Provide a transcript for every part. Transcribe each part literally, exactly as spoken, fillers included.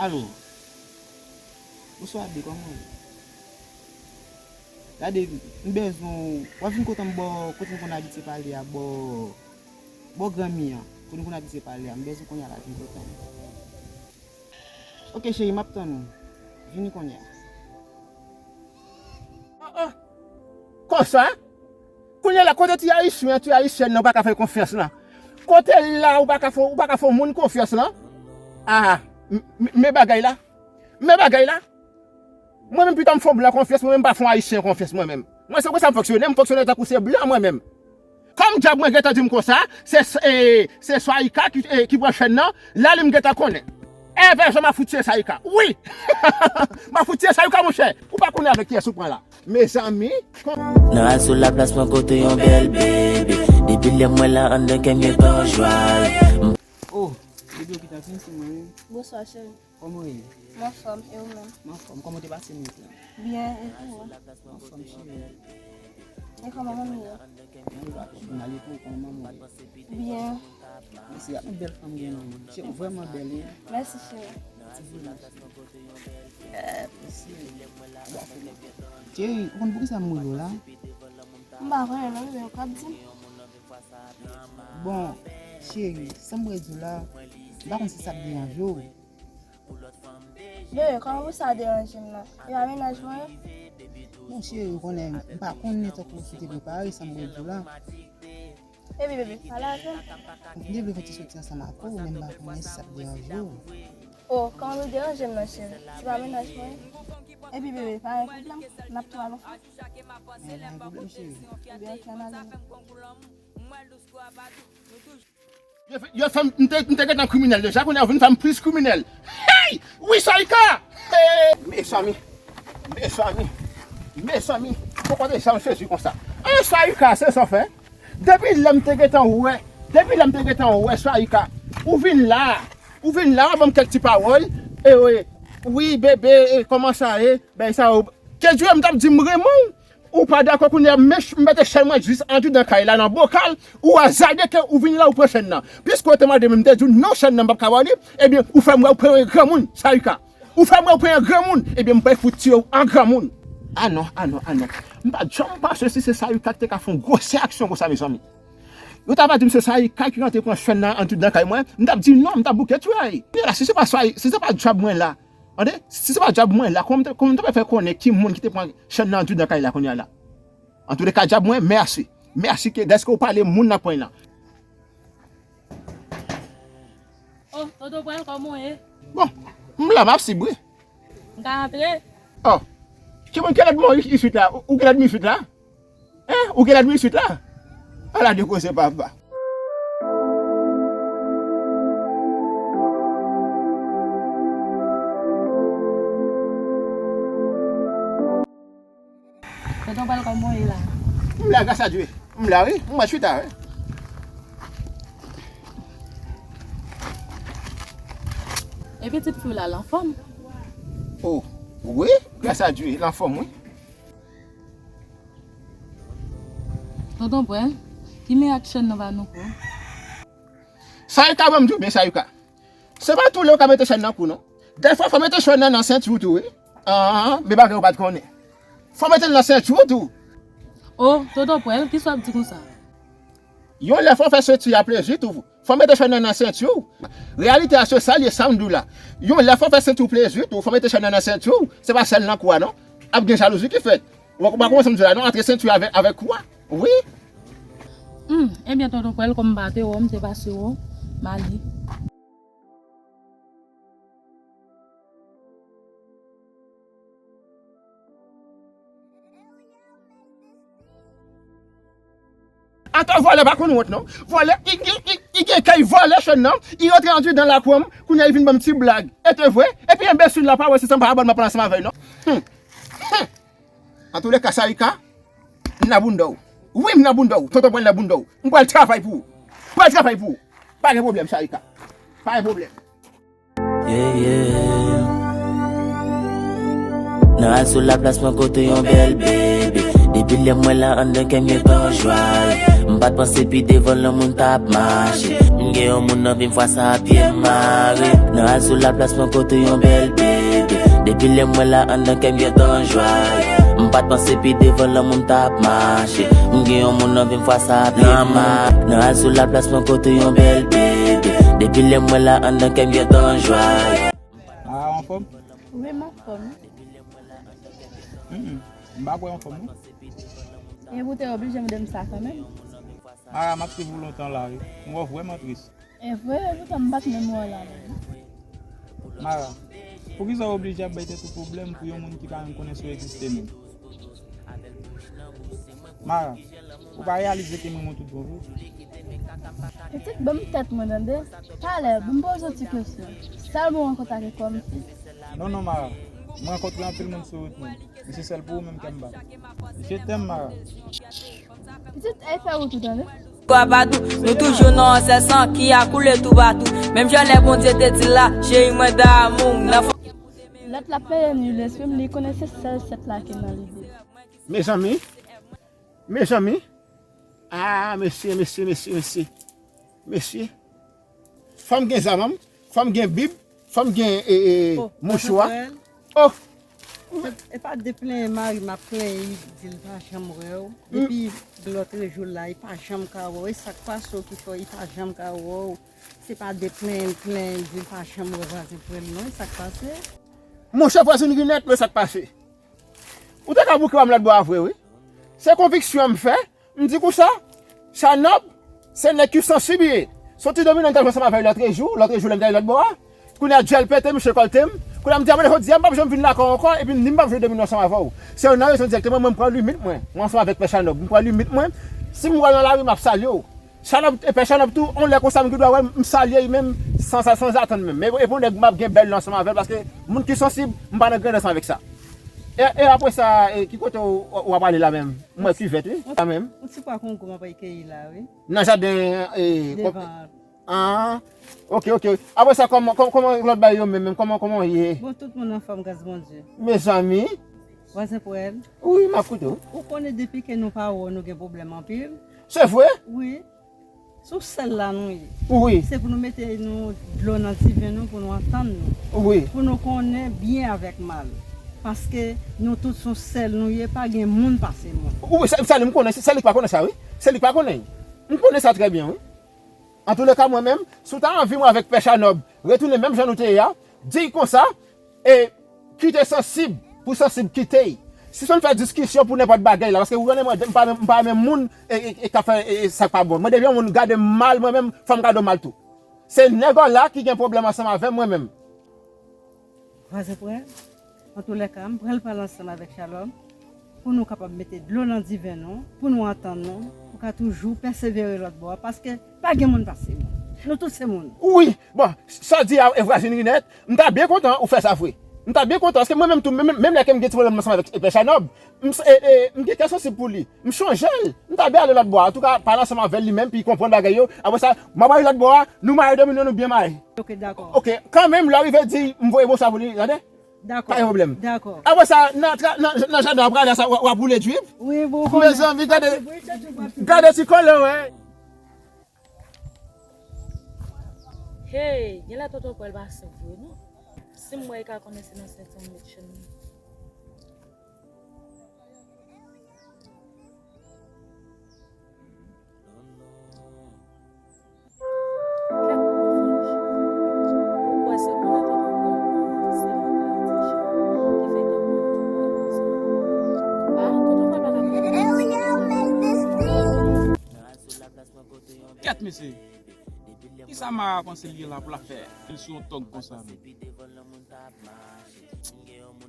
Alo. Bonswa, Abde, kòman w ye? Gade, m bezwen w. W ap vin kote m bò, kote m konn abitye pale a, bò, bò Granmi an. Kote m konn abitye pale a, m bezwen w kounye a la, vin kote m. Ok, cheri, m ap tann ou. Vini kounye a. Ah, ah. Konsa? Kounye a la, kote ti ayisyen an, ti ayisyèn nan, ou pa ka fè konfyans lan? Kote l la, ou pa ka fè, ou pa ka fè yon moun konfyans lan? Ah, m- m- men bagay la. Men bagay la. Mwen menm, pito m fè yon blan konfyans, mwen menm, m pa fè yon ayisyen konfyans, mwen menm. Mwen, se konsa m fonksyone, m fonksyone tankou se blan, mwen menm. Kòm djab mwen gentan di m konsa, se, e, se Saïka ki, e, ki pran chèn nan, la li m gentan konnen. Evè jan m ap fout tiye Saïka. Wi! M ap fout tiye Saïka, monchè. Ou pa konnen avèk kiyès ou pran la. Mezanmi, kon- Nan al sou laplas mwen kote yon bèl bebe. Depi lè mwen la anndan kè m gentan jwaye. Oh, bebe, ou gentan vin sou mwen, wi. Bonswa, cheri. Kòman w ye? M anfòm, e ou menm? M anfòm. Kòman w te pase nwit la? Byen, e pou ou? M anfòm, cheri. E kòman manmi ye? Manmi pa twò mal, e pou ou, kòman manman ye? Byen. Mèsi, a yon bèl fanm gen nan men. Se vrèman bèl, wi. Mèsi, cheri. Ti vini. Eh, mèsi. Cheri, ou konn poukisa m rele w la? M pa konnen non, bebe, ou k ap di m. Bon, cheri, sa m vle di w la, m pa konn si sa ap deranje w. Bebe, kòman pou sa deranje m nan? E pa mennaj mwen ye? Bon, cheri, ou konnen, m pa konnen tankou si w te prepare sa m vle di w la. Epi, bebe, pale avè m. M te vle fè ti soti ansanm ak ou, men m pa konnen si sa ap deranje w. O, kòman pou deranje m nan, cheri? Se pa mennaj mwen ye? Epi, bebe, pa gen pwoblèm. N ap tou al yon fwa. Men pa gen pwoblèm, cheri. Ebyen, ok, ann ale. Yo fè, yo fè m, m te, m te gentan kriminèl deja, kounye a yo vin fè m plis kriminèl. Hey! Wi, Saïka! Hey! Mezanmi, mezanmi, mezanmi, poko te janm sezi konsa. An, Saïka, se sa w fè? Depi lè m te gentan wè, depi lè m te gentan wè, Saïka, ou vin la, ou vin la, ban m kèk ti pawòl, e, e, wi, bebe, e, kòman sa ye? Bagay sa yo, te di w, m t ap di m renmen w. Ou pa dakò kounye a, m mete chèn mwen jis andidan kay la nan bokal, ou azade ke ou vin la, ou pran chèn nan. Piske w te mande m, m te di w non, chèn nan m p ap ka ba w li, ebyen, ou fè m wè ou pran yon granmoun, Saïka. Ou fè m wè ou pran yon granmoun, ebyen, m pral fout tiye w an granmoun. A non, a non, a non. M pa t janm panse si se Saïka ki te ka fè yon gwosè aksyon konsa, mezanmi. Yo ta va di m se Saïka ki rantre pran chèn nan andidan kay mwen, m t ap di non, m t ap bouke tray. Kounye a la, si se pa Saï-, si se pa djab mwen la, Tande, si se pa djab mwen la, kòman m te, kòman m te fè konnen ki moun ki te pran chèn nan andidan kay la kounye a la? Antouleka, djab mwen, mèsi. Mèsi ke dèske ou pale moun nan pwen lan. Oh, tonton Pwèl, kòman w ye? Bon, m la, m ap sib, wi. M ka antre? Oh, ki moun ki lèd mwen isit la? Ou, ou ki lèd mwen isit la? Hein? Ou gen lènmi isit la? Ala de koze papa. Tonton Pwèl, kòman w ye la? M la, gras a Dye. M la, wi. M mèt chita, wi. E pitit fi w la, l anfòm? Oh, wi, gras a Dye, l anfòm, wi. Tonton Pwèl, ki men ak chèn nan pa nou ko? Saïka, ban m di w byen, Saïka. Se pa tou lè w ka mete chèn nan kou, non. Dèfwa, fò mete chèn nan nan senti w tou, wi. An, men bagay ou pa t konnen. Fò mete l nan senti w tou. O, Tonton Pwèl, kisa w ap di konsa? Yon lè fò fè senti a plezi tou. Fò mete chèn nan nan senti w. Reyalite a se sa l ye, sa m di w la. Yon lè fò fè senti w plezi tou, fò mete chèn nan nan senti w. Se pa sèl nan kou a, non. Ap gen jalouzi ki fèt. Ou pa, ou pa konprann sa m di w la, non, antre senti avèk, avèk kou a. Wi. Hmm, ebyen, Tonton Pwèl, kòm m pa te wè w, m te pase wè w, m ale. Atò, vòlè pa konn wont, non. Vòlè, i, i, i, i gen kè i vòlè chèn nan, i rantre andidan lakou an, kounye a i vin ban m ti blag. E te vre? Epi enbesil la pa wè se sanm pa abònman pran ansanm avè l, non. Hmm. Hmm. Antouleka, Saïka, m nan bounda w. Wi, m nan bounda w. Tonton Pwèl nan bounda w. M pral travay pou ou. M pral travay pou ou. Pa gen pwoblèm, Saïka. Pa gen pwoblèm. Yeah, yeah. Nan al sou laplas mwen kote yon bèl bebe. Depi lè mwen la anndan kè m gentan jwaye. M pa t panse pi devan lanmou n t ap mache. M gen yon moun nan vi m fwa sa pye m mare. Nan al sou laplas mwen kote yon bèl bebe. Depi lè m wè la anndan kè m gentan jwaye. M pa t panse pi devan lanmou m t ap mache. M gen yon moun nan vi m fwa sa pye m mare. Nan al sou laplas mwen kote yon bèl bebe. Depi lè m wè la anndan kè m gentan jwaye. Ah, anfòm? Wi, m anfòm. Mm, mm. M pa kwè anfòm non. E ou te oblije mande m sa kanmenm? Mara, m ap swiv ou lontan la wi. M wè w vrèman tris. E vre, poutan m pa t menm wè w la menm. Mara, poukisa w oblije ap bay tèt ou pwoblèm pou yon moun ki pa menm konnen si w egziste menm? Mara, ou pa reyalize ke m renmen w tout bon vre? Pitit, ban m tèt mwen tande. Talè, ban m poze yon ti kesyon. Sèl mwen rankontre ak kòm fi. Non, non, Mara. Mwen rankontre anpil moun sou wout mwen. Men se sèl pou ou menm ke m bat. Je t'aime, Mara. Pitit, ay fè wout ou tande. Kwa pa tou, nou toujou nan yon sèl san ki a koule toupatou. Menm jan lè Bondye te di l la, cheri mwen damou, nan fò. Lòt la peye ni lespri m, li konnen se sèl sèt la ki nan lide. Mezanmi, mezanmi, ah mesye, mesye, mesye, mesye, mesye, fò m gen zam an m, fò m gen bib, fò m gen e, e, mouchwa. Oh! E pa de plenyen mari m ap plenyen, li di l pa janm wè w. Depi lòtrejou la, li pa janm ka wè w. E sa k pase w ki fè w li pa janm ka wè w? Se pa de plenyen l plenyen, li di l pa janm wè vwazen frè l non. E sa k pase? Monchè vwazin Rinèt, men sa k pase. Ou te ka bouke ba m lòt bò a vre wi. Se konviksyon m fè, m di konsa, Chanòb, se nèg ki sansib li ye. Se yon ti dominan m t al jwe ansanm avè l lòtrejou, lòtrejou lè m t al lòt bò a. Kounye a dyèl pete, misye rekòlte m. Kounye a m di a, men jodi a m p ap janm vin lakay ou ankò, epi m di m p ap jwe dominan ansanm avè w. Se youn nan rezon dirèkteman mwen m pran limit mwen. Mwen ansanm avèk Pè Chanòb, m pran limit mwen. Si m wè w nan lari, m ap salye w. Chanòb, e Pè Chanòb tou, yon lè konsa m gen dwa wè l, m salye l menm, san, san, san atann menm. Men e pa yon nèg m ap gen bèl ansanm avè l, paske moun ki sansib, m pa nan grandans avèk sa. E, e apre sa, e, ki kote w, w ap ale la menm? M wè kivèt wi, la menm. Yon ti pwa kongo m ap al keyi la wi. Nan jaden, e, Devan. Ah, ok, ok. Apre sa, kòman, kòman, kòman lòt bagay yo menm, menm? Kòman, kòman w ye? Bon, tout moun anfòm, gras Bondye. Mezanmi. Vwazen Pwèl. Wi, m ap koute w. Ou konnen depi ke nou pa wè w, nou gen pwoblèm anpil. Se vre? Wi. Sou sèl la nou ye. Wi. Se pou nou mete nou dlo nan diven nou, pou nou antann nou. Wi. Pou nou konnen byen avèk mal. Paske nou tout se yon sèl nou ye, pa gen moun pase moun. Wi, sa, sa li m konnen, se, se li k pa konnen sa, wi. Se li k pa konnen. M konnen sa trè byen, wi. Antouleka, mwen menm, si w ta anvi mwen avèk Pè Chanòb retounen menm jan nou te ye a, di l konsa, e kite sansib pou sansib kite l. Si se yon fè diskisyon pou nenpòt bagay la, paske ou konnen mwen, m pa, m pa renmen moun e, e, e k ap fè e, e, sa k pa bon. Mwen, depi yon moun gade m mal, mwen menm, fò m gade w mal tou. Se nèg la ki gen pwoblèm ansanm avè m, mwen menm. Vwazen Pwèl, antouleka, m pral pale ansanm avèk Shalom pou nou kapab mete dlo nan diven nou, pou nou antann nou, pou ka toujou pèsevere lòt bò a, paske pa gen moun pase moun. Nou tout se moun. Wi, bon, sa w di a, e vwazin Rinèt, m ta byen kontan ou fè sa vre. M ta byen kontan, paske mwen menm tou, menm, menm lè ke m gen ti pwoblèm ansanm avèk Pè Chanòb, m, e, e, m gen kè sansib pou li. M chonje l. M ta byen ale lòt bò a. Antouka, pale ansanm avè l li menm, pou l konprann bagay yo. Apre sa, m ap ale lòt bò a, nou mare dominan nou byen mare. Ok, dakò. Ok, kanmenm, lè w rive di, m voye bonswa pou li, tande? Dakò. Pa gen pwoblèm. Dakò. Apre sa, nan, tra- nan, nan jaden w ap rale sa, w ap, w ap boule djip. Wi, bon. Mezanmi, gade, gade ti kòlè, wè. Hey, genlè tonton Pwèl pa senp vre non. Si m wè, li ka konnen se nan senti m met chenn nan. Kèt, Blanch. Ou kwè se konnen tonton Pwèl konnen se mwen k al di Jan ki fè tankou nou tout pa konn sa? Ah, tonton Pwèl pa ka konnen. Kèt mesye! Kisa Mara panse l ye la pou l ap fè fil sou yon tòg konsa menm?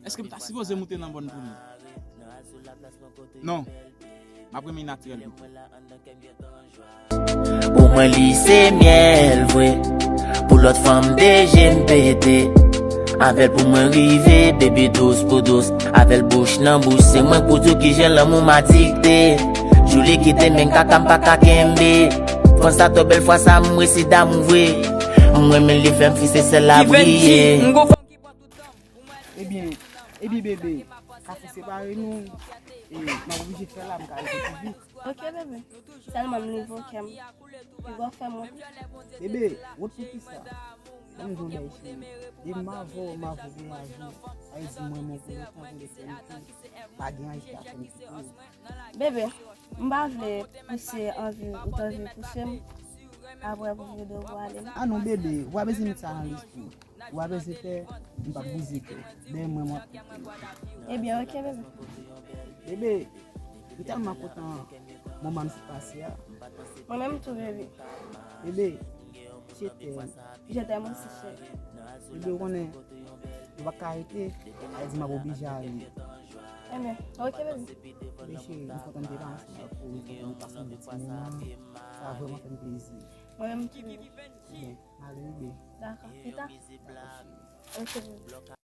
Èske m ta sipoze moute nan bòn pou li? Non. M ap renmen natirèl pito. Pou mwen li se myèl vre. Pou lòt fanm de je m pete. Avè l pou mwen rive, baby dous pou dous. Avè l bouch nan bouch, se mwen k pou di w kijan lanmou m adikte. Jou li kite men kaka m pa ka kenbe. Fanm sa twò bèl fwa sa m resi damou vre. M renmen li fè m fi se sèl la briye. M gon fanm ki pran tout tan m pou mwen. Ebyen, epi bebe, ka fè separe nou. E, m ap oblije fè la, m ka rete pi vit. Ok, bebe. Sèlman m livre kè m. Piga w fè m wont. Bebe, wont pou kisa? Ban m di w yon bagay, cheri. Depi m avè w, m avè w pou lavi. Sa vle di mwen, mwen pou letan, pou letènite. Pa gen anyen ki ka fè m kite w. Bebe, m pa vle pouse anvi ou t anvi pouse m. Apre pou vide w pou ale. Ah non, bebe, ou pa bezwen met sa nan lespri w. Ou pa bezwen pè, m p ap brize kè w. Dèyè mwen, m ap kite w. Ebyen, ok, bebe. Bebe, m tèlman kontan moman n fin pase a. Mwen menm tou, bebe. Bebe, je t'aime. Je t'aime aussi, chéri. Bebe, ou konnen, nou pa ka rete, sa vle di m ap oblije ale. Ebyen, ok, bebe. Bebe, cheri, m kontan m te la ansanm avèk ou, m kontan nou pase yon bon ti moman. Sa vrèman fè m plezi. Mwen menm tou, bebe. Ebyen, ale, bebe. Dakò, pita. Dakò, cheri. Ok, bebe.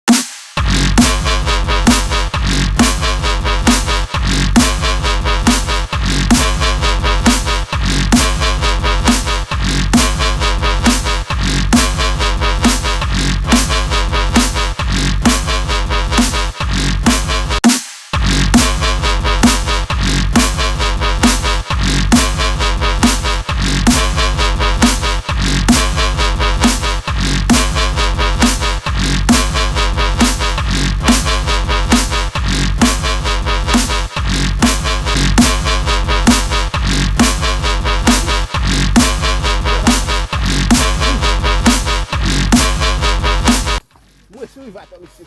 Mwen sou rive atò, mesye.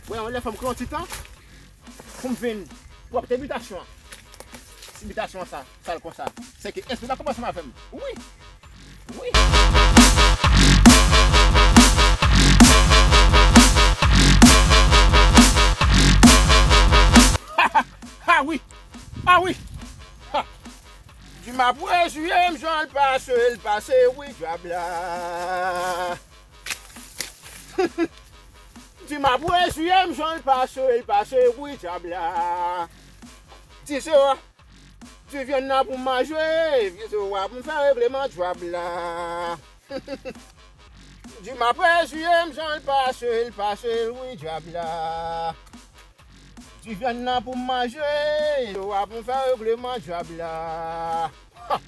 Wè, yon lè fò m kreye yon ti tan pou m vin pwòpte bitasyon an. Si bitasyon an sa, sal konsa. Se ke espri la konprann ansanm avè m. Wi! Wi! Ha, ha, ha, wi! Ah wi! Ha! Di m apre jiyè m jan l pase, l pase, wi, djab la. Di m apre jiyè m jan l pase, l pase, wi, djab la. Di se wa, di vyann nan pou m manje, di se wa pou m fè regleman djab la. Di m apre jiyè m jan l pase, l pase, wi, djab la. Di vyann nan pou m manje, se wa pou m fè regleman djab la. Ha!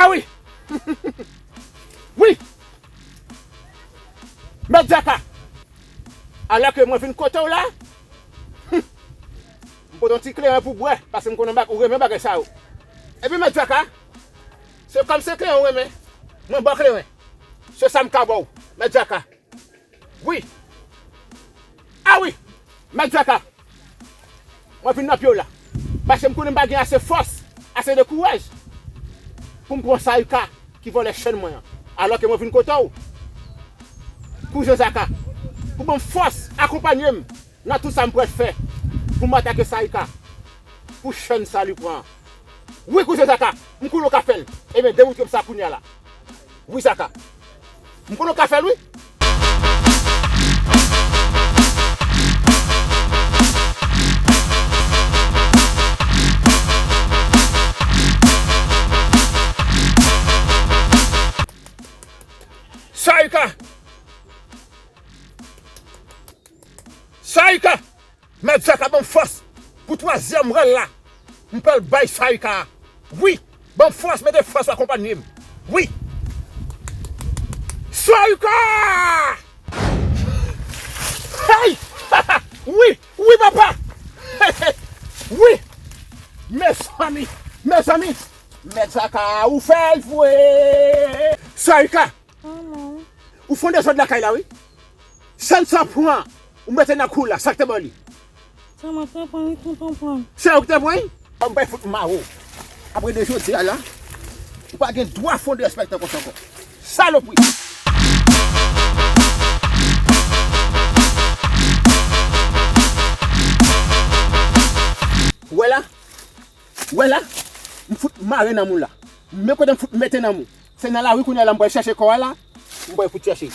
Ah wi! Wi! Mèt Djaka! Alò ke mwen vin kote w la, hmm, m pote yon ti kleren pou bwè, paske m konnen ou renmen bagay sa yo. Epi Mèt Djaka, se kòm se kleren ou renmen, mwen ba w kleren. Se sa m ka ba w, Mèt Djaka. Wi. Ah wi! Mèt Djaka! Mwen vin nan pye w la. Paske m konnen m pa gen ase fòs, ase de kouraj pou m pran Sarika ki vòlè chèn mwen an. Alò ke mwen vin kote w, Kouzen Zaka, pou ban m fòs, akonpanye m nan tout sa m pral fè pou m atake Sarika, pou chèn sa li pran an. Wi, Kouzen Zaka, m konnen w ka fè l. Ebyen, demoute m sa kounye a la. Wi, Zaka. M konnen w ka fè l, wi. Sarika! Sarika! Mèt Zaka ban m fòs pou twazyèm rèl la. M pral bay Sarika. Wi, ban m fòs, mete fòs, akonpanye m. Wi. Sarika! Hey! Wi, wi, papa! Wi! Mezanmi, mezanmi! Mèt Zaka, ou fè l vre! Sarika! Ou fè yon dezòd lakay la, wi. Sèl sa pran, ou mete nan kou la, sa k te ba w li? Se mwen k te pran, wi, tonton pran. Se ou k te pran, wi? Bon, m bay fout mare w. Apre de jodi a la, ou pa gen dwa fè yon disrespect konsa ankò. Salopri! Ou wè la? Ou wè la? M fout mare nan moun la. Men kote m fout mete nan moun. Se nan lari kounye a la m pral chèche kò a la. M pral fout chèche.